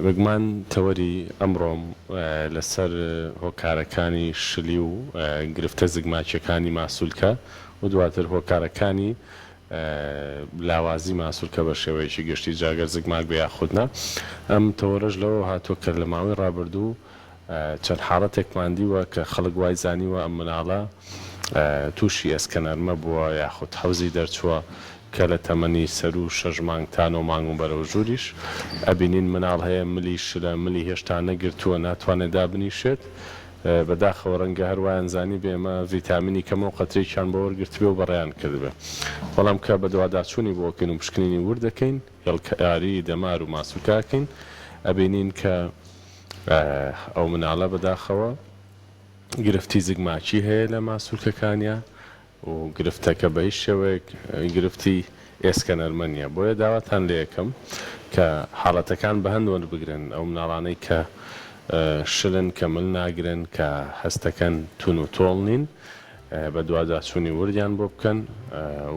بێگومان تەوەری ئەمڕۆم لەسەر هۆکارەکانی شلی و گرفتە زگماکیەکانی ماسولکە و دواتر هۆکارەکانی لاوازی ماسولکە بە شێوەیەکی گشتی جا گەر زگماک بێ یاخود نا. ئەم تەوەرەش لەوەوە هاتووە کە لە ماوەی ڕابردوو چەند حاڵەتێکمان دیوە کە خەڵک وای زانیوە ئەم مناڵە تووشی ئێسکەنەرمە بووە یاخود حەوزی دەرچووە کە لە تەمەنی سەروو شەش مانگ تا نۆ مانگ و بەرەو ژووریش ئەبینین مناڵ هەیە ملی شلە ملی هێشتا نەگرتووە ناتوانێت دابنیشێت بەداخەوە ڕەنگە هەر وایان زانیبێ ئێمە ڤیتامینی کەمە و قەترەیەکیان بۆ وەرگرتبێ و بەڕێیان کردبێ بەڵام کە بەدواداچوونی بۆ ئەکەین و پشکنینی ورد دەکەین هێڵکاری دەمار و ماسولکە ئەکەین ئەبینین کە ئەو مناڵە بەداخەوە گرفتی زگماکی هەیە لە ماسولکەکانیا و گرفتەکە بە هیچ شێوەیەک گرفتی ئێسکە نەرمە نیە بۆیە داواتان لێ ئەکەم کە حاڵەتەکان بە هەند وەربگرن ئەو مناڵانەی کە شلن کە مل ناگرن کە هەستەکەن تون و تۆڵ نین بەدواداچونی وردیان بۆ بکەن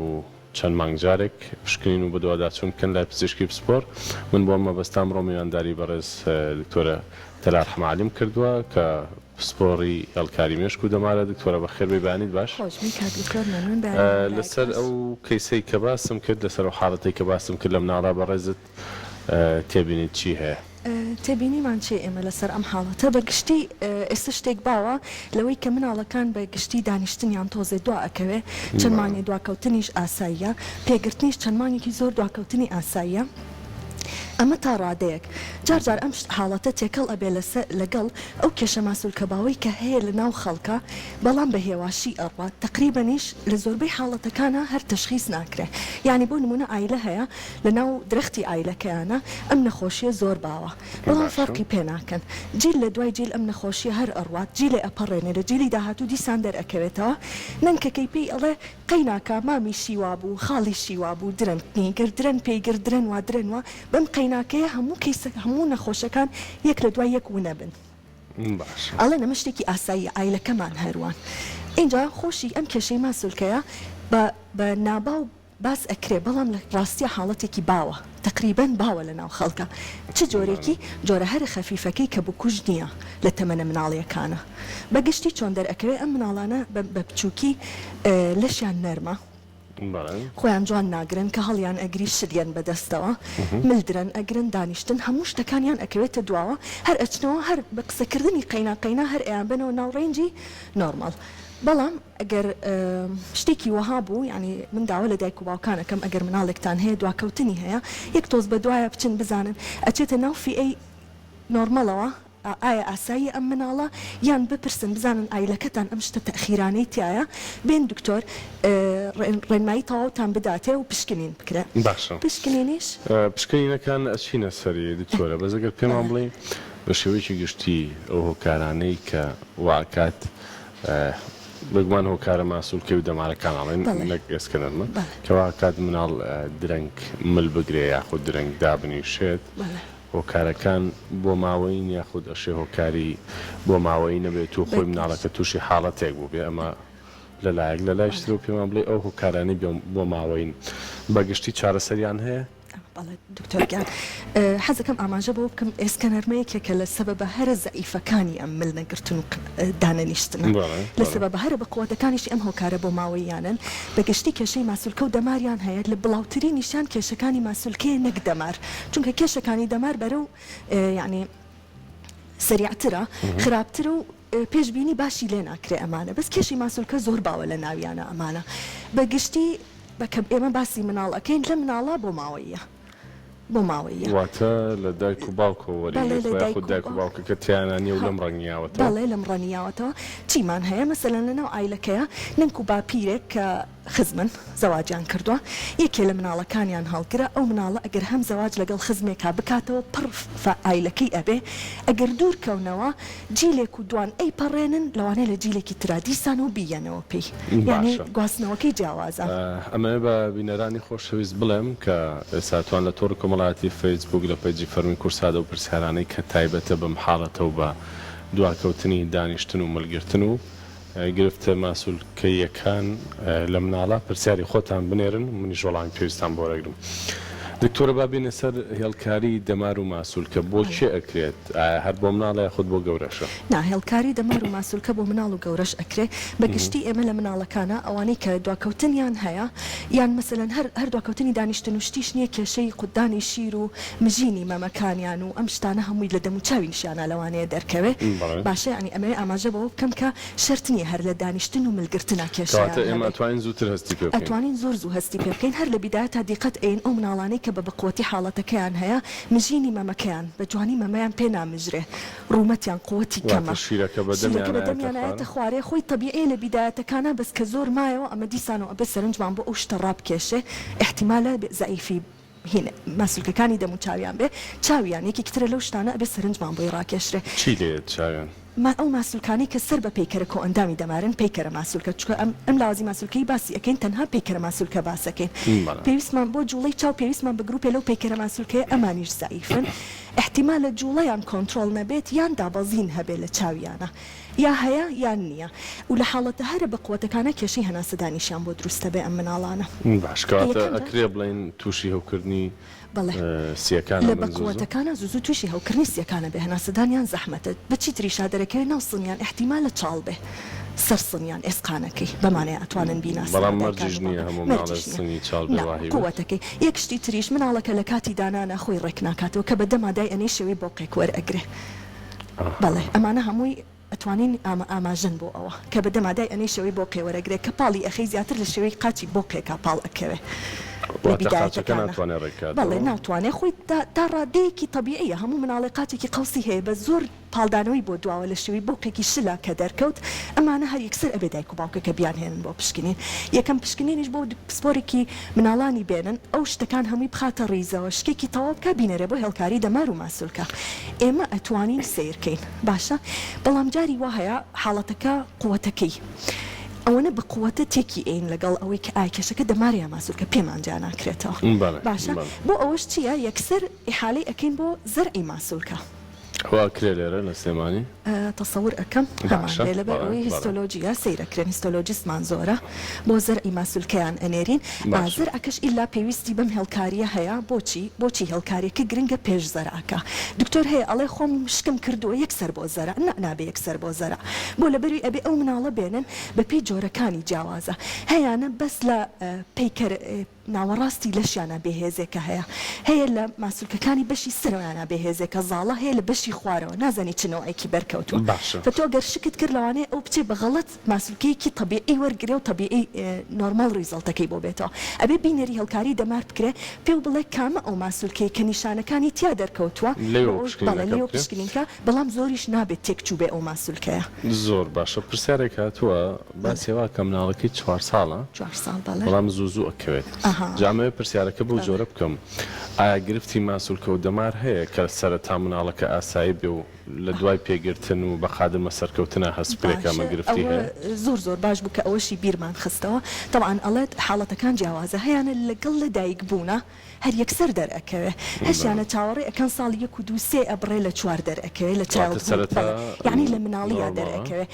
و چەند مانگ جارێک پشکنین و بەدواداچوون بکەن لای پزیشکی پسپۆر. من بۆ ئەم مەبەستە ئەمڕۆ میوانداری بەڕێز دکتۆرە تەلار حەمەعەلیم کردووە کە پسپۆڕی هێڵکاری مێشک و دەمارە. دکتۆرە بەخێر بێی بەیانیت باش. خۆش بی کاک دکتۆر مەمنون بەیانی هەر لایەک لەسەر باش. ئەو کەیسەی کە باسم کرد لەسەر ئەو حاڵەتەی کە باسم کرد لە مناڵە بەڕێزت تێبینیت چی هەیە؟ تێبینیمان چیە ئێمە لەسەر ئەم حاڵەتە؟ بە گشتی ئێستا شتێک باوە لەوەی کە مناڵەکان بە گشتی دانیشتنیان تۆزێ دوا ئەکەوێ، چەند مانگێ دواکەوتنیش ئاساییە، پێگرتنیش چەند مانگێکی زۆر دواکەوتنی ئاساییە، ئەمە تا ڕادەیەک. جار جار ئەم حاڵەتە تێکەڵ ئەبێ لەسەر لەگەڵ ئەو کێشە ماسولکە باوەی کە هەیە لە ناو خەڵکا بەڵام بە هێواشی ئەڕوات تەقریبەنیش لە زۆربەی حاڵەتەکانا هەر تەشخیس ناکرێ یانی بۆ نمونە عایلە هەیە لە ناو درەختی عایلەکەیانا ئەم نەخۆشیە زۆر باوە بەڵام باشە. فەرقی پێ ناکەن جیل لە دوای جیل ئەم نەخۆشیە هەر ئەڕوات جیلێ ئەپەڕێنێ لە جیلی داهاتوو دیسان دەرئەکەوێتەوە نەنکەکەی پێی ئەڵێ قەیناکا مامیشی وابوو خاڵیشی وابوو درەنگ نی گەر درەنگ پێی گرت درەن وا درەن وا بەم قەیناکەیە هەموو کەیسە هەموو نەخۆشەکان یەک لە دوای یەک ونەبن. باشە. ئەڵێن ئەمە شتێکی ئاساییە عایلەکەمان هەروان ئینجا خۆشی ئەم کێشەی ماسولکەیە بە بە ناباو باس ئەکرێ بەڵام لە ڕاستیا حاڵەتێکی باوە تەقریبەن باوە لە ناو خەڵکا چ جۆرێکی جۆرە هەرە خەفیفەکەی کە بکوژ نیە لە تەمەنە مناڵیەکانا بە گشتی چۆن دەرئەکەوێ ئەم مناڵانە بە بە بچوکی لەشیان نەرمە خۆیان جوان ناگرن کە هەڵیان ئەگری شلیەن بە دەستەوە مل درەن ئەگرن دانیشتن هەموو شتەکانیان ئەکەوێتە دواوە هەر ئەچنەوە هەر بە قسەکردنی قەینا قەینا هەر ئەیانبەنەوە ناو ڕەینجی نۆرماڵ بەڵام ئەگەر شتێکی وەها بوو یانی من داوا لە دایک و باوکان ئەکەم ئەگەر مناڵێکتان هەیە دواکەوتنی هەیە یەک تۆز بەدوایا بچن بزانن ئەچێتە ناو فیئەی نۆرمەڵەوە ئایا ئاساییە ئەم مناڵە یان بپرسن بزانن ئایلەکەتان ئەم شتە تەئخیرانەی تیایە بێن دکتۆر ڕێنمایی تەواوتان بداتێ و پشکنین بکرێ باشە پشکنینیش. پشکنینەکان ئەچینە سەری دکتۆرە بەس ئەگەر پێمان بڵێی بە شێوەیەکی گشتی ئەو هۆکارانەی کە وا ئەکات بێگومان هۆکارە ماسولکەی و دەمارەکان ئەڵێن بەڵێ نەک ئێسکە نەرمە بەڵێ. کە وا ئەکات مناڵ درەنگ مل بگرێ یاخود درەنگ دابنیشێت بەڵێ. هۆکارەکان بۆماوەیین یاخود ئەشێ هۆکاری بۆماوەیی نەبێت و خۆی بەگشت. مناڵەکە توشی حاڵەتێک بووبێ ئەمە لە لایەک لە لایش بەڵێ. ترەوە پێمان بڵێ ئەو هۆکارانەی بۆماوەیین بە گشتی چارەسەریان هەیە؟ بەڵێ دکتۆر گیان حەزەکەم ئاماژە بەوە بکەم ئێسکە نەرمە یەکێکە لە سەبەبە هەرە زەعیفەکانی ئەم مل نەگرتن و دانەنیشتنە بەڵێ لە بەڵێ. سەبەبە هەرە بەقوەتەکانیشی ئەم هۆکارە بۆماوەییانەن بە گشتی کێشەی ماسولکە و دەماریان هەیە لە بڵاوترینیشیان کێشەکانی ماسولکەیە نەک دەمار چونکە کێشەکانی دەمار بەرەو یانی سەریعترە خراپترە و پێش بینی باشی لێ ناکرێ ئەمانە بەس کێشەی ماسولکە زۆر باوە لە ناویانە ئەمانە بە گشتی بە کە ئێمە باسی مناڵ ئەکەین لە مناڵا بۆ ماوەییە بۆ ماوەییە. واتە لە دایک و باوکەوە بەڵێ لە وەریگرتوە دایک یاخود و دایک و باوک باوکەکە تیایانا نیە و هە لەم ڕەنگیاوەتەوە؟ بەڵێ لەم ڕەنیاوەتەوە چیمان هەیە مەسەلەن لە ناو عایلەکەیا نەنک و باپیرێک کە خزمن زەواجیان کردوە یەکێ لە مناڵەکانیان هەڵگرە ئەو مناڵە ئەگەر هەم زەواج لەگەڵ خزمێکا بکاتەوە پڕ فە عایلەکەی ئەبێ ئەگەر دوور کەونەوە جیلێک و دوان ئەیپەڕێنن لەوانەیە لە جیلێکی ترا دیسانەوە بییەنەوە پێی یانی باشە گواستنەوەکەی جیاوازە. ئەمەوێ بە بینەرانی خۆشەویست بڵێم کە ئێستا توان لە تۆڕی کۆمەڵایەتی فەیسبووک لە پەیجی فەرمی کوردسات ئەو پرسیارانەی کە تایبەتە بەم حاڵەتە و بە دواکەوتنی دانیشتن و ملگرتن و گرفتە ماسولکەییەکان لە مناڵا پرسیاری خۆتان بنێرن منیش وەڵامی پێویستان بۆ وەرەگرم. دکتۆرە با بێینە سەر هێڵکاری دەمار و ماسولکە بۆ کێ ئەکرێت ئایا هەر بۆ مناڵە یاخود بۆ گەورەشە؟ نا هێڵکاری دەمار و ماسولکە بۆ مناڵ و گەورەش ئەکرێ بە گشتی ئێمە لە مناڵەکانا ئەوانەی کە دواکەوتنیان هەیە یان مەسەلەن هەر هەر دواکەوتنی دانیشتن و شتیش نیە کێشەی قوتدانی شیر و مژینی مەمەکانیان و ئەم شتانە هەمووی لە دەموچاوینشیانا لەوانەیە دەرکەوێ باشە یانی ئەمەوێ ئاماژە بەوە بکەم کە شەرت نیە هەر لە دانیشتن و مل گرتنا کێشەیان کەواتە ئێمە هەبێ. ئەتوانین زووتر هەستی پێ بکەین. ئەتوانین زۆر زوو هەستی پێ بکەین هەر لە بیدایەتا دیقەت ئەیەین ئەو مناڵانەی کە بە بەقوەتی حاڵەتەکەیان هەیە مژینی مەمەکەیان بە جوانی مەمەیان پێ نامژرێ ڕوومەتیان قوەتی واتە کەمە شیرەکە بە شیرەکە دەمیان بە ئایەتە دەمیان خوارێ. ئایەتە خوارێ خۆی تەبیعیە لە بیدایەتەکانا بەس کە زۆر مایەوە ئەمە دیسانەوە ئەبێ سەرنجمان بۆ ئەو شتە ڕابکێشێ ئیحتیمالە زەعیفی هین ماسولکەکانی دەم و چاویان بێ چاویان یەکێکی ترە لەو شتانە ئەبێ سەرنجمان بۆی ڕاکێشرێ. چی لێیەت چاویان؟ ما ئەو ماسولکانەی کە سەر بە پەیکەرە کۆئەندامی دەمارن پەیکەرە ماسولکە چونکە ئەم ئەم لاوازی ماسولکەی باسی ئەکەین تەنها پەیکەرە ماسولکە باس ئەکەین بەڵێ. پێویستمان بۆ جوڵەی چاو پێویستمان بە گروپێ لەو پەیکەرە ماسولکەیە ئەمانیش زەعیفن ئیحتیمالە جوڵەیان کۆنترۆڵ نەبێت یان دابەزین هەبێ لە چاویانا یا هەیە یان نییە و لە حاڵەتە هەرە بەقوەتەکانا کێشەی هەناسەدانیشیان بۆ دروستەبێ ئەم مناڵانە. باش کەواتە یەکەم جار. ئەکرێ بڵێین توشی هەوکردنی بەڵێ سیەکان لە ئەبن زوو زوو؟ بەقوەتەکانا زوو زوو توشی هەوکردنی سیەکان ئەبێ هەناسەدانیان زەحمەتە بە چی تریشا دەرەکەوێ ناو سنگیان ئیحتیمالە چاڵ بێ سەر سنگیان ئێسقانەکەی بەمانەیە ئەتوانن بیناسنەوە بەڵام دایکان مەرجیش و نییە باوکان هەموو مناڵێ مەرجیش نییە سنگی چاڵ بێ نا واهی بێت. قوەتەکەی یەک شتی تریش مناڵەکە لە کاتی دانانا خۆی ڕێک ناکاتەوە کە بە دەما دای ئەنێی شێوەی بۆقێک وەرئەگرێ بەڵێ ئەمانە هەمووی ئەتوانین ئامە ئاماژەن بۆ ئەوە کە بە دەما دای ئەنێی شێوەی بۆقێ وەرەگرێ کە پاڵی ئەخەی زیاتر لە شێوەی قاچی بۆقێکا پاڵ ئەکەوێ لە واتە قاچەکە بیدایەتەکانا ناتوانێ ڕێک بەڵێ کاتەوە؟ ناتوانێ خۆی تا تا ڕادەیەکی تەبیعیە هەموو مناڵێ قاچێکی قەوسی هەیە بەس زۆر پاڵدانەوەی بۆ دواوە لە شێوەی بۆقێکی شلە کە دەرکەوت ئەمانە هەر یەکسەر ئەبێ دایک و باوکەکە بیانهێنن بۆ پشکنین یەکەم پشکنینیش بۆ پسپۆرێکی مناڵانی بێنن ئەو شتەکان هەمووی بخاتە ڕیزەوە شکێکی تەواو بکا بینەرێ بۆ هێڵکاری دەمار و ماسولکە ئێمە ئەتوانین سەیر کەین باشە بەڵام جاری وا هەیە حاڵەتەکە قوەتەکەی ئەوەنە بە قوەتە تێکی ئەین لەگەڵ ئەوەی کە ئایا کێشەکە دەمارە یا ماسولکە پێمان جیا ناکرێتەوە باشە بۆ ئەوەش چیە یەکسەر ئیحالەی ئەکەین بۆ زەرعی ماسولکە. ئەوە ئەکرێ لێرە لە سلێمانی؟ تەسەور ئەکەم هەمان باشە بێ لەبەر بەڵێ ئەوەی بەڵێ. هیستۆلۆجیە سەیر ئەکرێن هیستۆلۆجیستمان زۆرە بۆ زەرعی ماسولکەیان ئەنێرین ئا باشە. زەرعەکەش ئیلا پێویستی بەم هێڵکاریە هەیە بۆچی بۆچی هێڵکاریەکە گرنگە پێش زەرعەکە دکتۆر هەیە ئەڵێ خۆم شکم کردووە یەکسەر بۆ زەرع نا نابێ یەکسەر بۆ زەرع بۆ لەبەروی ئەبێ ئەو مناڵە بێنن بەپێی جۆرەکانی جیاوازە هەیانە بەس لە پەیکەر ناوەڕاستی لەشیانا بێهێزێکە هەیە هەیە لە ماسولکەکانی بەشی سەرەوەیانا بێهێزێکە زاڵە هەیە لە بەشی خوارەوە نازانی چ نەوعێکی بەرکەوتوە باشە. فە تۆ گەر شکت کرد لەوانەیە ئەو بچێ بە غەڵەت ماسولکەیەکی تەبیعی وەرگرێ و تەبیعی نۆرماڵ result ەکەی بۆ بێتەوە ئەبێ بینەری هێڵکاری دەمار بکرێ پێو بڵێ کامە ئەو ماسولکەیە کە نیشانەکانی تیا دەرکەوتوە بۆ لێوە ئەوەی بەڵێ پشکنینەکە لێوە بکرێ. پشکنین کە بەڵام زۆریش نابێت تێکچوبێ ئەو ماسولکەیە. زۆر باشە پرسیارێک هاتووە باسی وا کە مناڵەکەی چوار ساڵە چوار ساڵ بەڵێ. بەڵام زوو زوو ئەکەوێت ئەها جا ئەمەوێ پرسیارەکە بەو بەڵێ. جۆرە بکەم ئایا گرفتی ماسولکە و دەمار هەیە کە سەرەتا مناڵەکە ئاسایی بێ و لە دوای پێگرتن و بە قادرمە سەرکەوتنا هەست بکرێ کە ئەمە باشە گرفتی ئەوە هەیە؟ زۆر زۆر باش بوو کە ئەوەشی بیرمان خستەوە تەبعەن ئەڵێت حاڵەتەکان جیاوازە هەیانە لەگەڵ لە دایک بوونا هەر یەکسەر دەر ئەکەوێ هەشیانە چاوەڕێ ئەکەن ساڵی یەک و دوو سێ ئەبڕێ لە چوار دەر ئەکەوێ لە واتە childhood سەرەتا بەڵێ یەعنی لە مناڵیا دەر نۆرماڵە. ئەکەوێ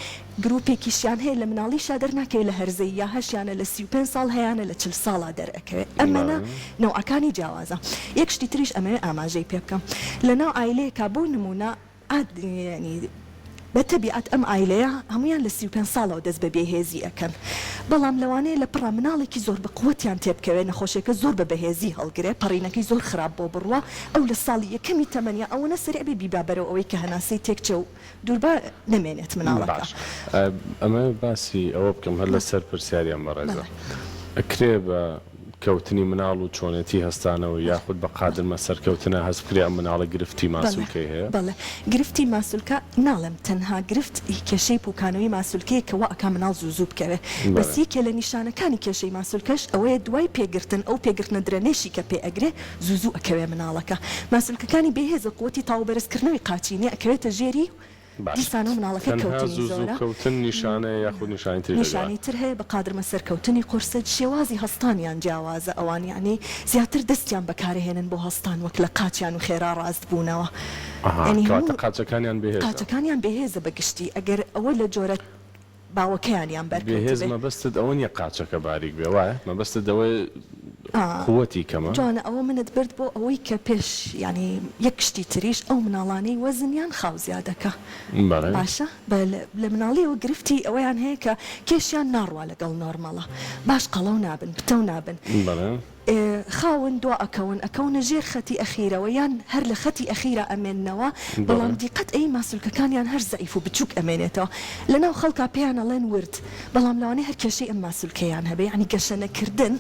گروپێکیشیان هەیە لە مناڵیشا دەر ناکەوێ لە هەرزەییا هەشیانە لە 35 ساڵ هەیانە لە 40 ساڵا دەر ئەکەوێ ئەمەنە بەڵێ. نەوعەکانی جیاوازە یەک شتی تریش ئەمەوێ ئاماژەی پێ بکەم لە ناو عایلەیەکا بۆ نمونە یانی بە تەبیعەت ئەم عایلەیە هەموویان لە 35 ساڵەوە دەست بە بێهێزی ئەکەن بەڵام لەوانەیە لە پڕا مناڵێکی زۆر بە قوەتیان تێبکەوێ نەخۆشیەکە زۆر بە بەهێزی هەڵگرێ پەڕینەکەی زۆر خراپ بۆ بڕوا ئەو لە ساڵی یەکەمی تەمەنیا ئەوەنە سەریع بێ بیبا بەرەو ئەوەی کە هەناسەی تێکچێ و دووربا نەمێنێت مناڵەکە. باش ئەمەوێ باسی ئەوە بکەم هەر لەسەر پرسیاری ئەم بەڕێزە بەڵێ. ئەکرێ بە کەوتنی مناڵ و چۆنێتی هەستانەوەی بەڵێ. یاخود بە قادرمە سەرکەوتنە هەست بکرێ ئەم مناڵە گرفتی بەڵێ ماسولکەی هەیە؟ بەڵێ گرفتی ماسولکە ناڵێم تەنها گرفت هی کێشەی پوکانەوەی ماسولکەیە کە وا ئەکا مناڵ زوو زوو بکەوێ بەس بەڵێ. یەکێ لە نیشانەکانی کێشەی ماسولکەش ئەوەیە دوای پێگرتن ئەو پێگرتنە درەنەیشی کە پێ ئەگرێ زوو زوو ئەکەوێ مناڵەکە ماسولکەکانی بێهێزە قوەتی تاو بەرز کردنەوەی قاچی نیە ئەکەوێتە ژێری باش دیسانەوە مناڵەکە تەنها کەوتنی زوو زوو زۆرە. کەوتن نیشانەیە یاخود نیشانەی تری لەگەڵە؟ نیشانەی تر هەیە بە قادرمە سەرکەوتنی قورسە شێوازی هەستانیان جیاوازە ئەوان یەعنی زیاتر دەستیان بەکارەهێنن بۆ هەستان وەک لە قاچیان و خێرا ڕاست بوونەوە ئەها یەعنی کەواتە هەموو قاچەکانیان بێهێزە. قاچەکانیان بێهێزە بە گشتی ئەگەر ئەوە لە جۆرە. باوەکەیانیان بێهێز بەرکەوتبێ. مەبەستت ئەوە نیە قاچەکە باریک بێ وایە؟ مەبەستت ئەوەیە قوەتی کەمە؟ جوانە ئەوە منت برد بۆ ئەوەی کە پێش یانی یەک شتی تریش ئەو مناڵانەی وەزنیان خاو زیادەکا بەڵێ. باشە بە لە مناڵیەوە گرفتی ئەوەیان هەیە کە کێشیان ناڕوا لەگەڵ نۆرمەڵا باش قەڵەو نابن پتەو نابن بەڵێ. خاون دوا ئەکەون ئەکەونە ژێر خەتی ئەخیرەوە یان هەر لە خەتی ئەخیرا ئەمێننەوە بەڵام دیقەت ئەی ماسولکەکانیان هەر زەعیف و بچوک ئەمێنێتەوە لەناو خەڵکا پێیان ئەڵێن ورد بەڵام لەوانەیە هەر کێشەی ئەم ماسولکەیان هەبێ یانی گەشە نەکردن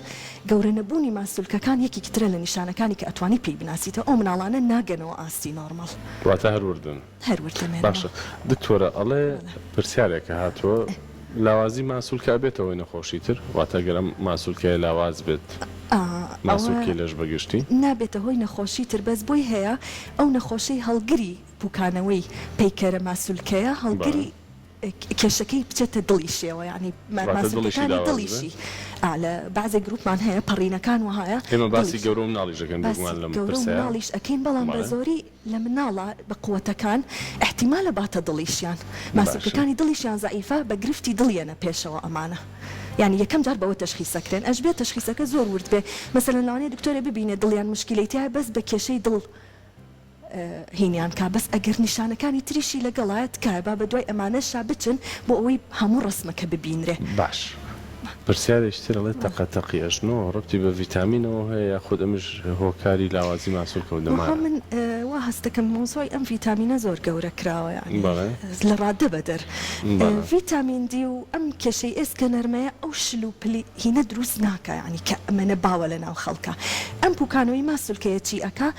گەورە نەبوونی ماسولکەکان یەکێکی ترە لە نیشانەکانی کە ئەتوانی پێی بناسیتەوە ئەو مناڵانە ناگەنەوە ئاستی نۆرماڵ. واتە هەر وردن. هەر ورد دەمێنەوە. باشە دکتۆرە ئەڵێ پرسیارێکە هاتووە لاوازی ماسولکە ئەبێتە هۆی نەخۆشی تر واتە گەر ئەم ماسولکەیە لاواز بێت ئەوە ماسولکەی لەش بە گشتی؟ نابێتە هۆی نەخۆشی تر بەس بۆی هەیە ئەو نەخۆشەی هەڵگری پوکانەوەی پەیکەرە ماسولکەیە هەڵگری کێشەکەی بچێتە دڵیشیەوە یانی واتە دڵیشی ماسولکەکانی لاواز بێ؟ دڵیشی ئا لە بەعزێ گروپمان هەیە پەڕینەکان وەهایە ئێمە باسی دڵیشی گەورە و مناڵیش ئەکەین باسی بێگومان لەم گەورە و پرسەیا مناڵیش ئەکەین بەڵام بە بەڵێ. زۆری لە مناڵە بە قوەتەکان ئیحتیمالە باتە دڵیشیان باشە. ماسولکەکانی دڵیشیان زەعیفە بە گرفتی دڵ یەنە پێشەوە ئەمانە یانی یەکەم جار بەوە تەشخیس ئەکرێن ئەشبێ تەشخیسەکە زۆر ورد بێ مەسەلەن لەوانەیە دکتۆرێ ببینێ دڵیان موشکیلەی تیایە بەس بە کێشەی دڵ هینیان کا بەس ئەگەر نیشانەکانی تریشی لەگەڵایە تکایە با بەدوای ئەمانەشا بچن بۆ ئەوەی هەموو ڕەسمەکە ببینرێ. باش پرسیارێکی تر ئەڵێ تەقە تەقی ئەژنۆ ڕەبتی بە ڤیتامینەوە هەیە یاخود ئەمش هۆکاری لاوازی ماسولکە و وەها دەمارە؟ من وا هەست دەکەم مەوزوعی ئەم ڤیتامینە زۆر گەورە کراوە یانی بەڵێ. لە ڕادە بەدەر بەڵێ. ڤیتامین دی و ئەم کێشەی ئێسکە نەرمەیە ئەو شل و پلی هینە دروست ناکا یانی کە ئەمەنە باوە لە ناو خەڵکا ئەم پوکانەوەی ماسولکەیە چی ئەکا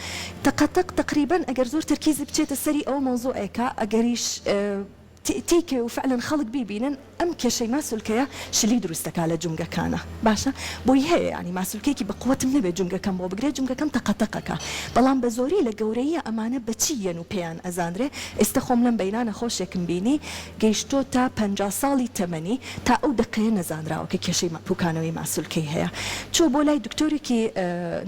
تەقەتەق تەقریبەن ئەگەر زۆر تەرکیزت بچێتە سەری ئەوە مەوزوعێکە ئەگەریش تێیکەوێ و فعلەن خەڵک بیبینن ئەم کێشەی ماسولکەیە شلی دروست دەکا لە جومگەکانا باشە بۆی هەیە یانی ماسولکەیەکی بە قوەتم نەبێ جومگەکەم بۆ بگرێ جومگەکەم تەقە تەقەکا بەڵام بە زۆری لە گەورەییە ئەمانە بە چی یەن و پێیان ئەزانرێ ئێستە خۆم لەم بەینا نەخۆشێکم بینی گەیشتۆتە 50 ساڵی تەمەنی تا ئەو دەقەیە نەزانراوە کە کێشەی پوکانەوەی ماسولکەی هەیە چوە بۆ لای دکتۆرێکی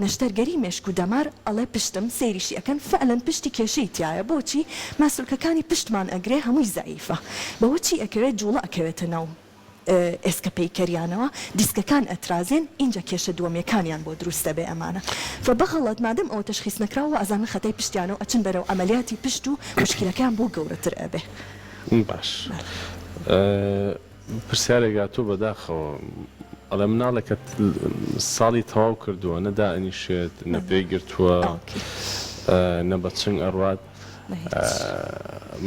نەشتەرگەری مێشک و دەمار ئەڵێ پشتم سەیریشی ئەکەن فعلەن پشتی کێشەی تیایە بۆچی ماسولکەکانی پشتمان ئەگرێ هەمووی زەعیفە بەوە چی ئەکەوێت جوڵە ئەکەوێتە ناو ئێسکە پەیکەریانەوە دیسکەکان ئەترازێن ئینجا کێشە دووەمیەکانیان بۆ دروست دەبێ ئەمانە فە بەغەڵەت مادەم ئەوە تەشخیس نەکراوە وائەزانن خەتای پشتیانە و ئەچن بەرەو عەمەلیاتی پشت و موشکیلەکەیان بۆ گەورەتر ئەبێ. باش پرسیارێک هاتووە بەداخەوە ئەڵێ مناڵێکە ساڵی تەواو کردووە نە دائەنیشێت نە پێی گرتووە نە بە چنگ ئەڕوات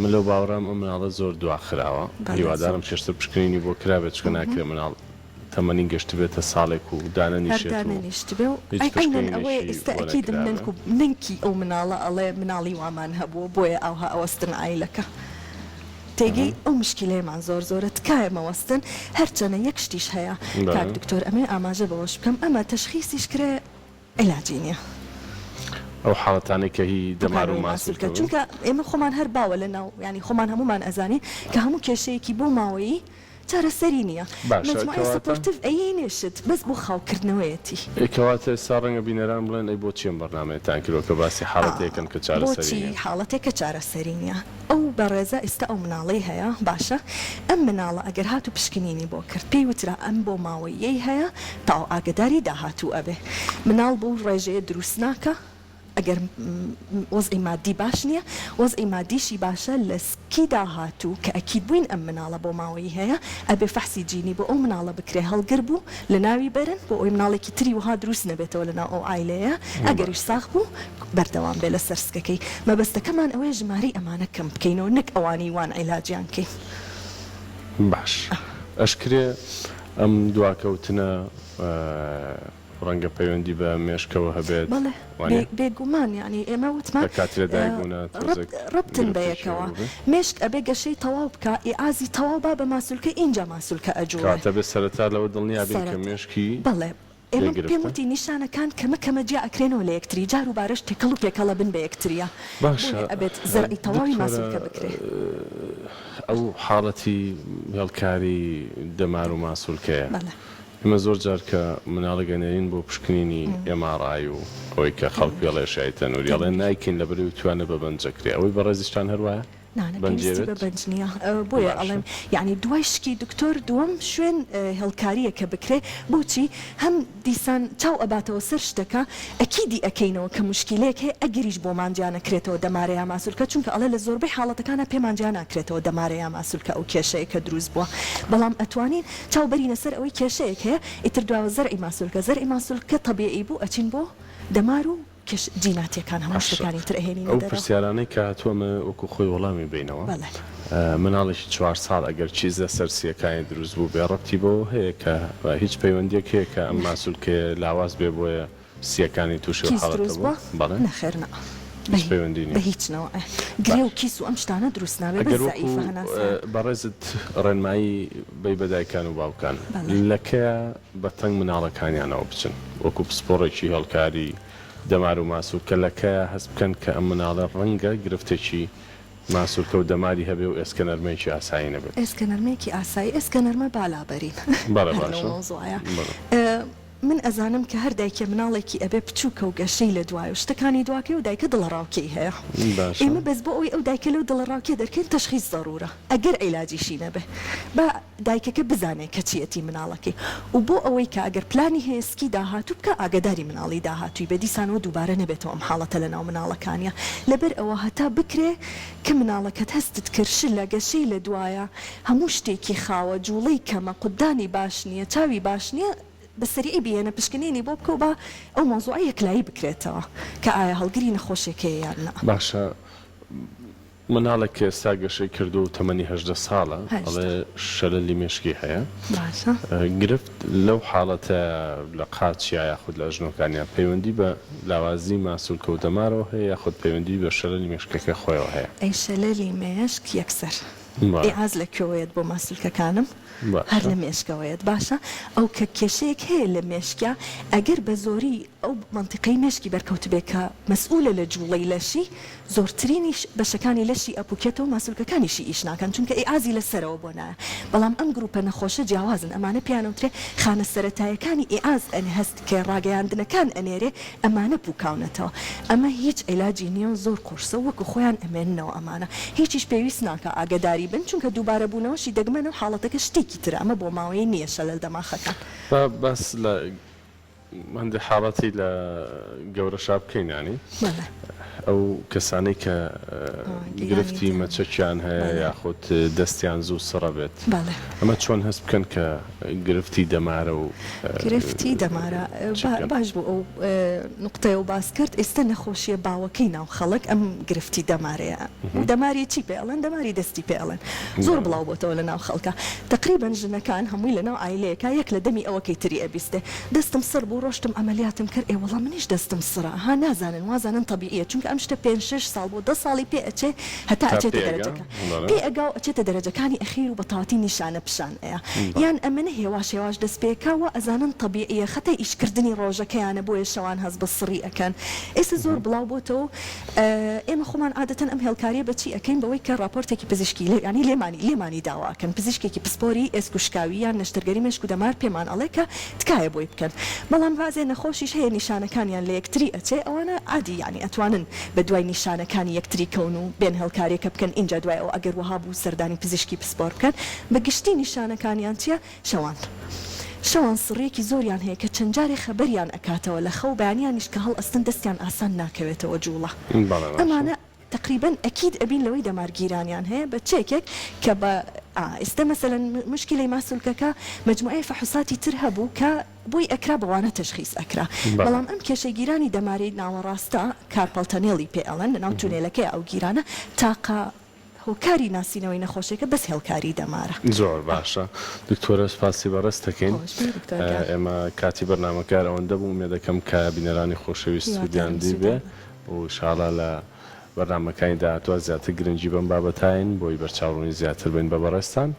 من لەو باوەڕام ئەم مناڵە زۆر دواخراوە هیوادارم پێشتر پشکنینی بۆ کرابێت چونکە ناکرێت مناڵ تەمەنی گەشتبێتە ساڵێک و دانەنیشێت و هیچ پشکنینێکی ئێستا بۆ ئەکیدم نەکرابێ. نەنک و نەنکی ئەو مناڵە ئەڵێ مناڵی وامان هەبووە بۆیە ئاوها ئەوەستن عایلەکە تێگەی ئەو مشکیلەیەمان زۆر زۆرە تکایە مەوەستن هەرچەنە یەک شتیش هەیە کاک دکتۆر ئەمەوێ ئاماژە بەوەش بکەم ئەمە تەشخیسیش کرێ عیلاجی نیە. ئەو حاڵەتانەی کە هی دەمار و پوکانەوەی ماسولکە ماسولکە بن. چونکە ئێمە خۆمان هەر باوە لە ناو یانی خۆمان هەموومان ئەزانین کە هەموو کێشەیەکی بۆ ماوەیی چارەسەری نیە باشە مەجموعەی کەواتە. supportive ئەیەینێ شت بەس بۆ خاوکردنەوەیەتی. ئێ کەواتە ئێستا ڕەنگە بینەران بڵێن ئەی بۆچی ئەم بەرنامەیەتان کردوە کە باسی حاڵەتێکەن کە چارەسەری بۆچی نیە؟ حاڵەتێکە چارەسەری نیە؟ ئەو بەڕێزە ئیستا ئەو مناڵەی هەیە باشە ئەم مناڵە ئەگەر هاتوو پشکنینی بۆ کرد پێی وترا ئەم بۆ ماوەییەی هەیە تاو ئاگەداری داهاتوو ئەبێ مناڵ بەو ڕێژەیە دروست ناکا ئەگەر وەزعی مادی باش نیە وەزعی مادیشی باشە لە سکی داهاتوو کە ئەکید بووین ئەم مناڵە بۆ ماوەیی هەیە ئەبێ فەحسی جینی بۆ ئەو مناڵە بکرێ هەڵگر بوو لەناوی بەرن بۆ ئەوەی مناڵێکی تری وەها دروست نەبێتەوە لەناو ئەو عایلەیە ئەگەریش ساغ بوو بەردەوام بێ لەسەر سکەکەی مەبەستەکەمان ئەوەیە ژمارەی ئەمانە کەم بکەینەوە نەک ئەوانەی وان عیلاجیان کەین. باش ئەشکرێ ئەم دواکەوتنە ڕەنگە پەیوەندی بە مێشکەوە هەبێت بەڵێ وانیە؟ بێگومان یانی ئێمە وتمان لە کاتی لەدایک بوونا تۆزێک ڕەبتن گرفتێکی بەیەکەوە هەبووبێ. مێشک ئەبێ گەشەی تەواو بکا ئیعازی تەواو با بە ماسولکە ئینجا ماسولکە ئەجوڵێ. کەواتە بێ سەرەتا لەوە دڵنیا بین کە سەرەتا مێشکی بەڵێ بێ ئێمە پێم گرفتە. وتی نیشانەکان کەمە کەمە جیا ئەکرێنەوە لە یەکتری جار و بارەش تێکەڵ و پێکەڵ ئەبن بە یەکتریا باشە بۆیە ئەبێت زەرعی تەواوی دکتۆرە ماسولکە بکرێ. ئەو حاڵەتی هێڵکاری دەمار و ماسولکەیە بەڵێ. ئێمە زۆر جار کە مناڵێک ئەنێرین بۆ پشکنینی MRI و ئەوەی کە خەڵک پێڵێ شای تەنوری ئەڵێن نایکەین لەبەرئەوەی توانە بە بەنج ئەکرێ ئەوەی بەڕێزیشتان هەر وایە؟ نا نا بەنج پێویستی بە یەوێت؟ بەنج نییە بۆیە باشە. ئەڵێم یەعنی دوای شکی دکتۆر دووەم شوێن هێڵکارییە کە بکرێ بۆچی هەم دیسان چاو ئەباتەوە سەر شتەکە ئەکیدی ئەکەینەوە کە موشکیلەیەک هەیە ئەگەریش بۆمان جیا نەکرێتەوە دەمارە یا ماسولکە چونکە ئەڵێ لە زۆربەی حاڵەتەکانا پێمان جیا ناکرێتەوە دەمارە یا ماسولکە ئەو کێشەیە کە دروست بووە بەڵام ئەتوانین چاو بەرینە سەر ئەوەی کێشەیەک هەیە ئیتر دواوە زەرعی ماسولکە زەرعی ماسولکە تەبیعی بوو ئەچین بۆ دەمار و کێش جیناتیەکان هەموو باشە شتەکانی تر ئەهێنینە ئەو دەرەوە. پرسیارانەی کە هاتووە ئەمەوێ وەکو خۆی وەڵامی بەینەوە. بەڵێ. مناڵێکی چوار ساڵ ئەگەر کیس لەسەر سیەکانی دروست بووبێ ڕەبتی بەوە هەیە کە هیچ پەیوەندیەک هەیە کە ئەم ماسولکەیە لاواز بێ بۆیە سیەکانی توشی ئەو کیس حاڵەتە دروست بووە؟ بووە؟ بەڵێ. نەخێر نا هیچ پەیوەندی بە نیە. هیچ نەوعێ گرێ و باش. کیس و ئەم شتانە دروست نابێ بەس ئەگەر وەکو زەعیفە هەناسەیان. بەڕێزت ڕێنمایی بەی بە دایکان و باوکان بەڵێ. لە کەیا بە تەنگ مناڵەکانیانەوە بچن وەکو پسپۆڕێکی هێڵکاری دەمار و ماسولکە لە کەیا هەست بکەن کە ئەم مناڵە ڕەنگە گرفتێکی ماسولکە و دەماری هەبێ و ئێسکە نەرمەیەکی ئاسایی نەبێت. ئێسکە نەرمەیەکی ئاسایی ئێسکە نەرمە با لابەرین بەڵێ هەر لەو باشە مەوزوعەیا بەڵێ. من ئەزانم کە هەر دایکێ مناڵێکی ئەبێ بچوکە و گەشەی لە دوایە و شتەکانی دواکەی و دایکە دڵەڕاوکێی هەیە باشە. ئێمە بەس بۆ ئەوەی ئەو دایکە لەو دڵەڕاوکێ دەرکەین تەشخیس زەرورە ئەگەر عیلاجیشی نەبێ با دایکەکە بزانێ کە چیەتی مناڵەکەی و بۆ ئەوەی کە ئەگەر پلانی هەیە سکی داهاتوو بکا ئاگەداری مناڵی داهاتووی بێ دیسانەوە دووبارە نەبێتەوە ئەم حاڵەتە لەناو مناڵەکانیا لەبەر ئەوە هەتا بکرێ کە مناڵەکەت هەستت کرد شلە گەشەی لە دوایە هەموو شتێکی خاوە جوڵەی کەمە قودانی باش نیە چاوی باش نیە بە سەریعی بیهێنە پشکنینی بۆ بکە و با ئەو مەوزوعە یەکلایی بکرێتەوە کە ئایا هەڵگری نەخۆشێکەیە یان نا. باشە مناڵێک کە ئێستا گەشەی کردووە و تەمەنی 18 ساڵە ئەڵێ 18. شەلەلی مێشکی هەیە باشە. گرفت لەو حاڵەتە لە قاچیا یاخود لە ئەژنۆکانیا پەیوەندی بە لاوازی ماسولکە و دەمارەوە هەیە یاخود پەیوەندی بە شەلەلی مێشکەکە خۆیەوە هەیە؟ ئەی شەلەلی مێشک یەکسەر ئیعاز لە کوێوەیەت بۆ ماسولکەکانم هەر باشە. لە مێشکەوەیەت باشە ئەو کە کێشەیەک هەیە لە مێشکیا ئەگەر بە زۆری ئەو مەنتیقەی مێشکی بەرکەوتبێ کە مەسئولە لە جوڵەی لەشی زۆرترینیش بەشەکانی لەشی ئەپوکێتەوە ماسولکەکانیشی ئیش ناکەن چونکە ئیعازی لە سەرەوە بۆ نایە بەڵام ئەم گروپە نەخۆشە جیاوازن ئەمانە پێیان ئەوترێ خانە سەرەتایەکانی ئیعاز ئەنێ هەست کە ڕاگەیاندنەکان ئەنێرێ ئەمانە پوکاونەتەوە ئەمە هیچ عیلاجی نیە و زۆر قورسە و وەکو خۆیان ئەمێننەوە ئەمانە هیچیش پێویست ناکا ئاگەداری بن چونکە دووبارە بوونەوەشی دەگمەنە و حاڵەتەکە شتێکی ترە ئەمە بۆماوەیی نیە شەلەل دەماخەکان. با باس لە هەندێک حاڵەتی لە گەورەشا بکەین یانی بەڵێ. ئەو کەسانەی کە گیرانی گرفتی دەم. مەچەکیان هەیە بەڵێ. یاخود دەستیان زوو سڕە بێت بەڵێ. ئەمە چۆن هەست بکەن کە گرفتی دەمارە و گرفتی دەمارە چی بکەن؟ باش بوو ئەو نوقتەیەو باس کرد ئێستا نەخۆشیە باوەکەی ناو خەڵک ئەم گرفتی دەمارەیە دەماری چی پێ ئەڵێن دەماری دەستی پێ ئەڵێن زۆر بڵاو بۆتەوە لە ناو خەڵکا تەقریبەن ژنەکان هەمووی لە ناو عایلەیەکا یەک لە دەمی ئەوەکەی تری ئەبیستێ دەستم سڕ بوو ڕۆشتم عەمەلیاتم کرد ئێ وەڵا منیش دەستم سڕە ها نازانن وازانن تەبیعیە چونکە ئەم شتە پێنج شەش ساڵ بۆ 10 ساڵی پێ ئەچێ هەتا تا ئەچێتە پێ ئەگا دەرەجەکە بەڵێ. پێ ئەگا و ئەچێتە دەرەجەکانی ئەخیر و بە تەواتی نیشانە پیشان ئەیا یان ئەمەنە هێواش هێواش دەست پێ کا وا ئەزانن تەبیعیە خەتای ئیش کردنی ڕۆژەکەیانە بۆیە شەوان هەست بە سڕی ئەکەن ئێستا زۆر بڵاو بۆتەوە و ئێمە خۆمان عادەتەن ئەم هێڵکاریە بە چی ئەکەین بەوەی کە ڕاپۆرتێکی پزیشکی لێ یانی لێمانی لێمانی داوا ئەکەن پزیشکێکی پسپۆری ئێسک و شکاوی یان نەشتەرگەری مێشک و دەمار پێمان ئەڵێ کە تکایە بۆی بکەن بەڵام بەعزێ نەخۆشیش هەیە نیشانەکانیان لە یەکتری ئەچێ ئەوانە عادی یانی ئەتوانن بە دوای نیشانەکانی یەکتری کەون و بێن هێڵکاریەکە بکەن ئینجا دوای ئەوە ئەگەر وەها بوو سەردانی پزیشکی پسپۆر بکەن بە گشتی نیشانەکانیان چیە شەوان شەوان سڕیەکی زۆریان هەیە کە چەند جارێ خەبەریان ئەکاتەوە لە خەو بەیانیانیش کە هەڵئەستن دەستیان ئاسان ناکەوێتەوە جوڵە بەڵێ باشە. ئەمانە تەقریبەن ئەکید ئەبین لەوەی دەمارگیرانیان هەیە بە چێکێک کە بە ئا ئیستە مەسەلەن موشکیلەی ماسولکەکە مەجموعەی فحوساتی تر هەبوو کە بۆی ئەکرا بەوانە تەشخیس ئەکرا بەڵێ. بەڵام ئەم کێشەی گیرانی دەماری ناوەڕاستە carpal tunnel ی پێ ئەڵێن لەناو تونێلەکەیە ئەو گیرانە تاقە هۆکاری ناسینەوەی نەخۆشیەکە بەس هێڵکاری دەمارە. زۆر باشە دکتۆرە سوپاسی بەڕێزت دەکەین خۆش بی دکتۆر گیان. ئێمە کاتی بەرنامەکە هەر ئەوەندە بوو ئومێدەکەم کە بینەرانی خۆشەویست سوودیان هیوادارم دیبێ سوودیان بێ. و ئیشاڵا لە بەرنامەکانی داهاتووا زیاتر گرنگی بەم بابەتاین بۆی بەرچاوڕوونی زیاتر بین بە بەڕێزتان.